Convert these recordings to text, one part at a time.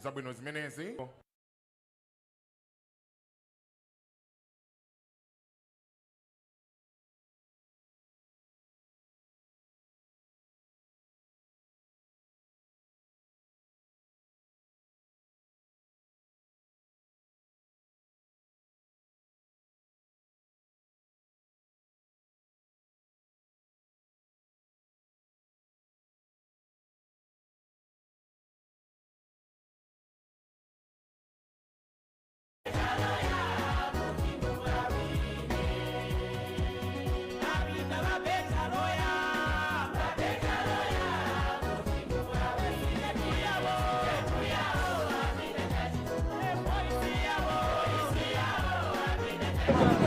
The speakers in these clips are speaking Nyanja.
Zabwino zimenezi.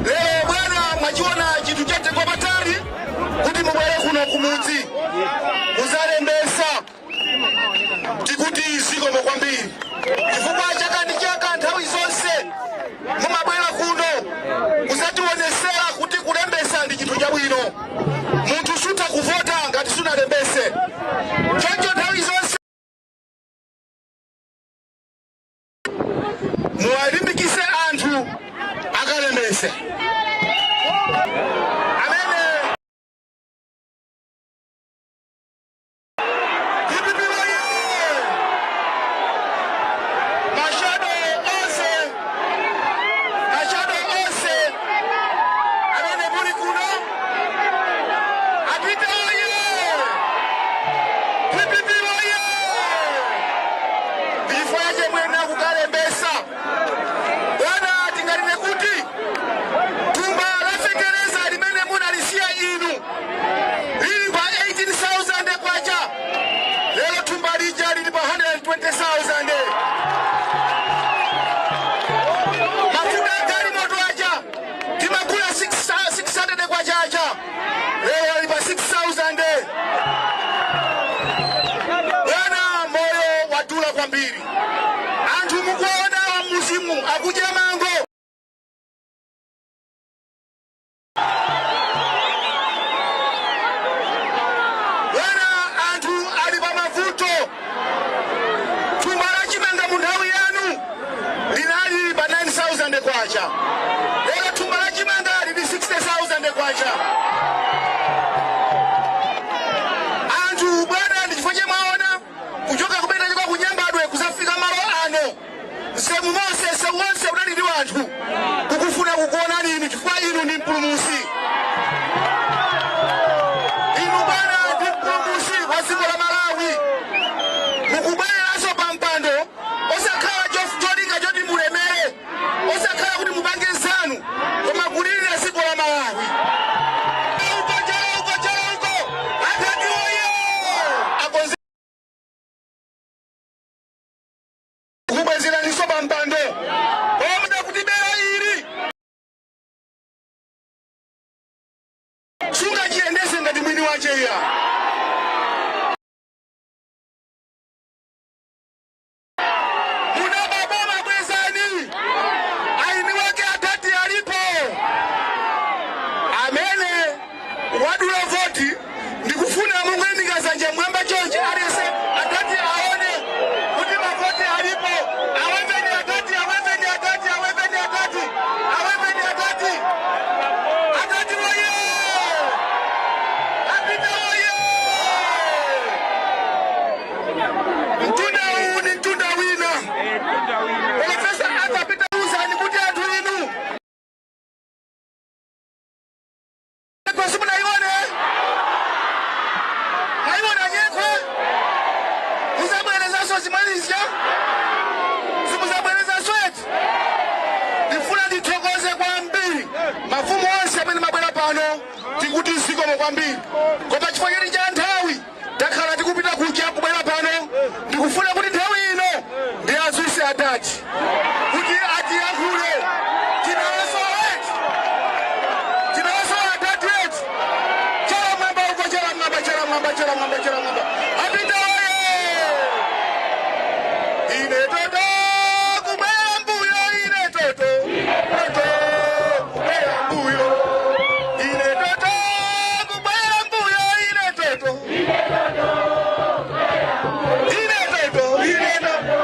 Lero bwana, mwachiona chinthu chatengo patali kuti mubwere kuno kumudzi muzalembesa. Tikuti zikomo kwambiri, chifukwa chaka ndi chaka, nthawi zonse mumabwera kuno kuzationesera kuti kulembesa ndi chinthu chabwino. Munthu sutha kuvota ngati sunalembese. Choncho nthawi zonse muwalimbikise anthu akalembese amene. DPP woye! Ma shadow onse, ma shadow onse amene muli kuno, apite oye! DPP woye! Chifukwa chache mwena kukalembesa. Bwana, tinganene kuti thumba la fetereza limene munalisiya inu lili pa 18,000 kwacha, lero thumba lija lili pa 120,000. Mafuta a galimoto aja timagula 600 kwacha aja, lero ali pa 6,000. Bwana, moyo wadula kwambiri. Anthu mukuona muzimu akudya mango. Bwana, anthu ali pa mavuto. Thumba la chimanga mu nthawi yanu linali pa 9000 kwacha, lero thumba la chimanga lili 60,000 kwacha. Anthu bwana, ndi chifukwa chemwaona kuchoka kumene tachoka kunyambadwe kuzafika malo ano, msemu monse, msewu wonse unali ndi anthu kukufuna kukuonani inu, chifukwa inu ndi mpulumutsi. Inu bwana ndi mpulumutsi wa dziko la Malawi. Mukubwereranso pa mpando, osakhala cholinga choti mulemere, osakhala kuti mupange zanu, koma kulirira dziko la Malawi. Uko chala, uko chala, uko Adadi woye! Akonze kubwezeraninso pa mpando omwe kuti bera ili sungachiyendese ngati mwini wache iya. Munaba boma, bwezani. Aini wake Adadi alipo. Amene wadula voti, ndikufuna mungoyimika zanja mwamba chonchi, aliyense, Adadi aone kuti mavoti alipo. Aweveni Adadi, aweveni Adadi, aweveni Adadi, aweveni Adadi! Adadi woye! Apita woye! Mtunda uwu ni mtunda wina. Professor Arthur Peter, uzani kuti anthu inu simunaione, maiona nyekhwe, muzabwerezanso zimalizya, simuzabwerezanso eti? Ndifuna ndithokoze kwambiri mafumu onse amene mabwera pano. Tikuti zikomo kwambiri, koma chifukwa choti cha nthawi, takhala tikupita kuja, kubwera pano. Ndikufuna kuti nthawi ino ndiyazwise Adadi kuti atiyankhule. Tinawasowa eti? Tinawasowa Adadi eti? Chala mwamba uko, chala mwamba, chala mwamba, chala mwamba, chala mwamba! Apita oye! Ine toto kubwera mbuyo, ine toto, toto kubwera mbuyo, ine toto kubwera mbuyo, ine toto, ine toto, ine toto.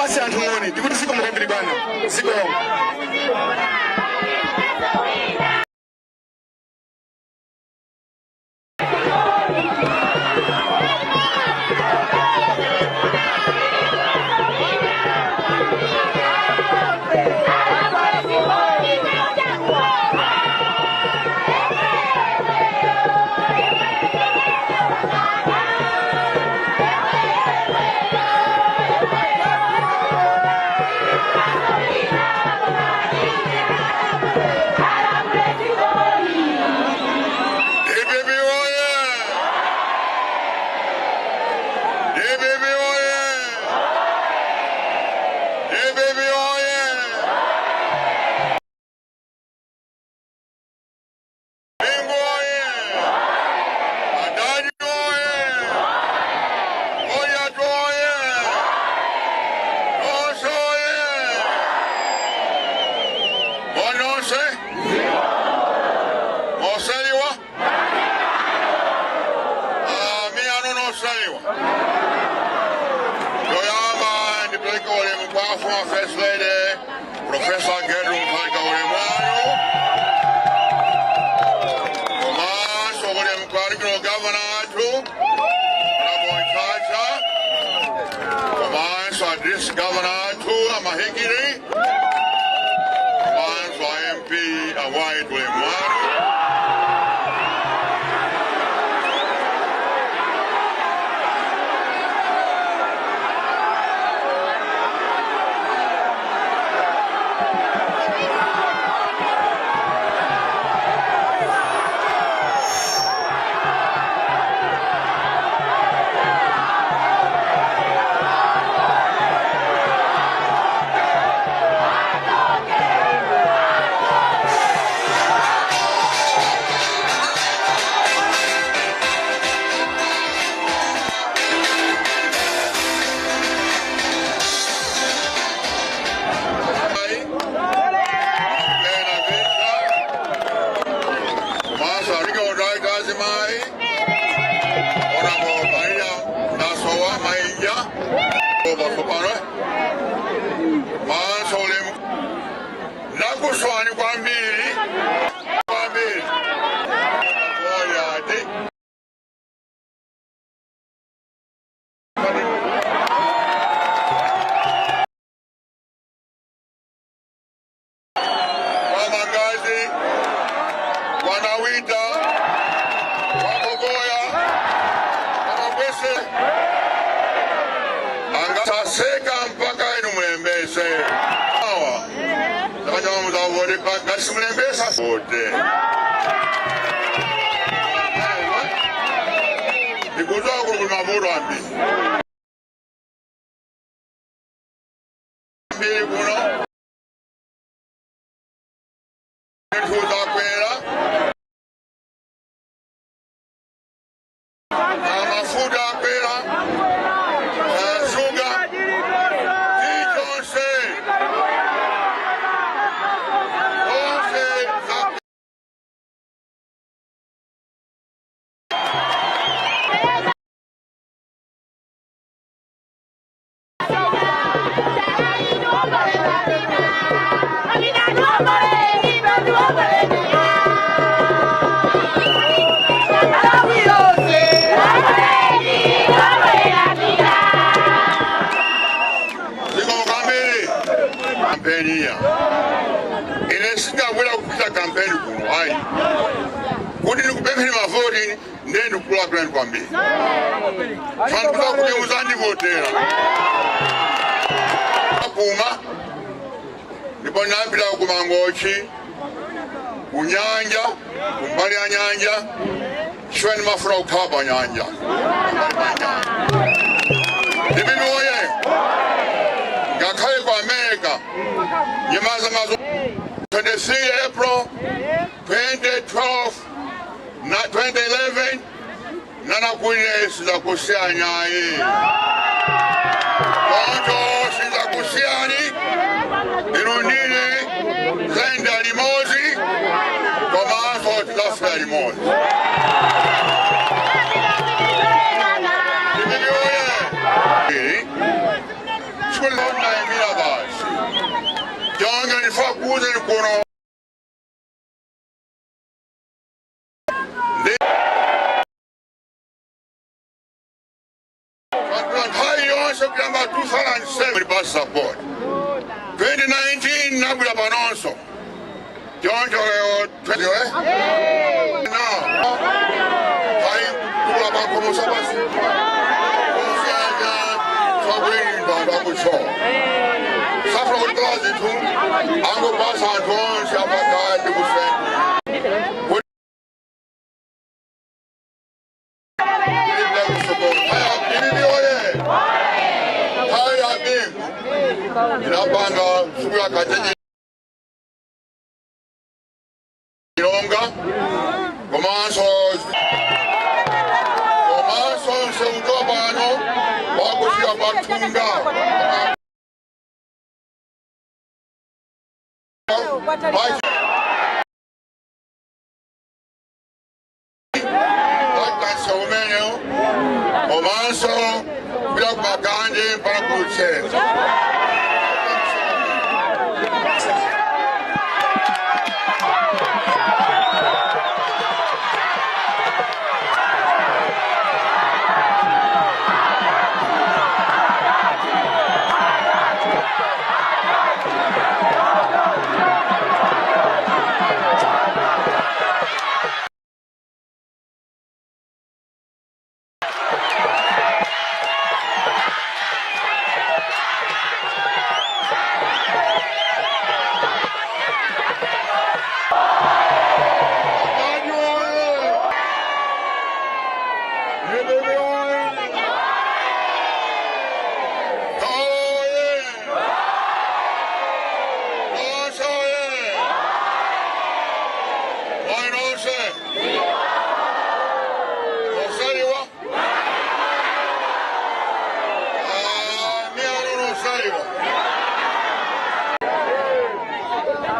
Apase anthu moni. Ndikuti zikomo kwambiri bwana. Zikomo. DPP oye! DPP oye! DPP oye! Bingu oye! Adani oye! Goliath oye! Tonse oye! Bononse? Moseliwa? Miyano nosaliwa. Toyamba ndipeleke ulemu kwa former First Lady Professor Gertrude Mutharika, ulemu wanu. Komanso ulemu kwa regional governor athu Honorable Chacha. Komanso a district governor athu Amahikiri. Komanso a MP a White, ulemu wanu. Lena Vita. Komanso regional director azimayi Honorable Maria Nasowa Mainja Basopano. Manso ulemu nakuswani kwambiri kwambiri Goliati. Kwa Mangazi, kwa Nawita, kwa Bogoya, kwa Mabwese angasaseka mpaka inu mulembese awa takachama ngati mulembesa vote ndikuzowa kuli kuli mavuto ambiri ambiri kuno zakwera, amafuta akwera, shuga, chilichonse onse za Zikomo kwambiri. Kampeni ya ine singabwera kupita kampeni kuno ayi kuti ndikupempheni mavoti, ndiye ndikulakulani kwambiri fanikuza kuti muzandivotera kuma ndipo ndinapita ku Mangochi, kunyanja, kumbali ya nyanja chifukwa ndimafuna kukhala pa nyanja, pambali pa nyanja. DPP oye! Ngakhale ku America nyamazamazo 23 April 2012 na 2011 nanakwine sizakusiyanayi konto sizakusiyani inu ndine zenda limodzi komanso tizafika limodzi. DPP oye! Chikunaimira basi. Choncho ndifuna kuwuzeni kuno nthawi yonse kuyamba 2007 bus support, 2019 nabwera panonso. Choncho lero 20 no hayi kula bakhomosa basi kusiyanya twakwinda ndakutsho safuna kutola zinthu angopasa anthu onse apakati kuseni. Bibi oye! Haya, Bingu inapanga siku ya Kacheche Ilonga komanso nseutoa pano wakufika patunga wakansa umenewo komanso kupita kumaganje mpaka kucheza.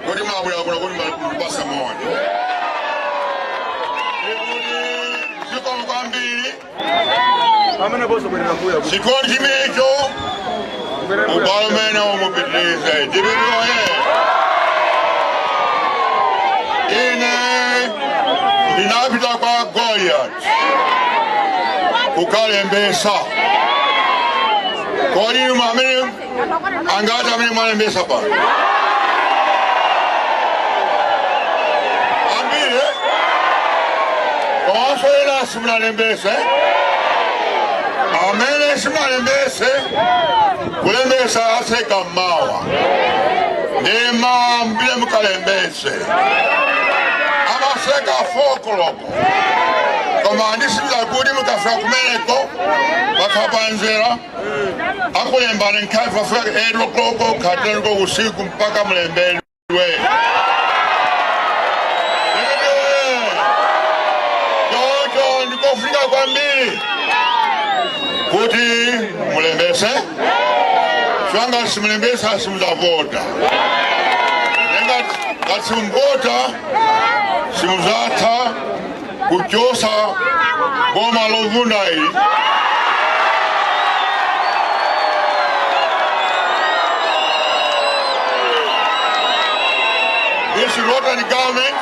Kuti mabwera kuno kuti mupasa moni, ikuti zikomo kwambiri. Pamene boso bwerera mbuya. Chikondi chimenecho ubalo umene umupitirize. DPP oye! Ine ndinapita kwa Goliath kukalembesa. Kodi amene angati amene mwalembesa pano? Ambiri komanso ena simunalembese. Amene simunalembese, kulembesa aseka mmawa ndi mawa mbile mukalembese. Amaseka 4 koloko, koma andisimiza kuti mukafika kumeneko bakhapanzera akulembani nkhafi pafika 8 o'clock, khatenko usiku mpaka mulembedwe. Choncho ndikofunika kwambiri kuti mulembese chwanga. Simulembesa, simuzavota. Ngati simuvota, simuzatha kuchosa boma lovunda ili. This rotten government,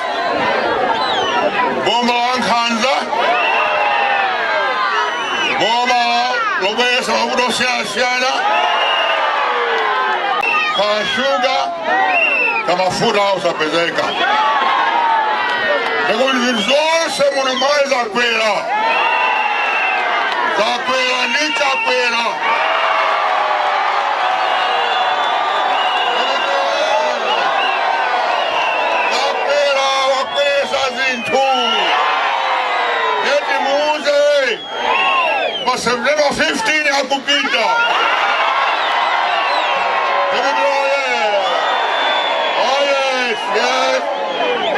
boma la nkhanza, boma lobweresa mavuto osiyanasiyana, kashuga kamafuta usapezeka, ndikuti zinthu zonse muno mali zakwera, zakwera ndi chakwera. Zakwera, wakwesa zinthu. Yeti muuze pa September 15 akupita. Oye! Oye, yes.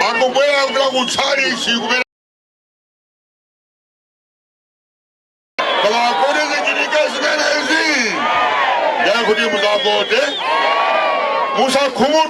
Akubwera kupita kutchalichi kumene koma kuti zichitike zimenezi, ndiye kuti muzavote, musakhumudwe.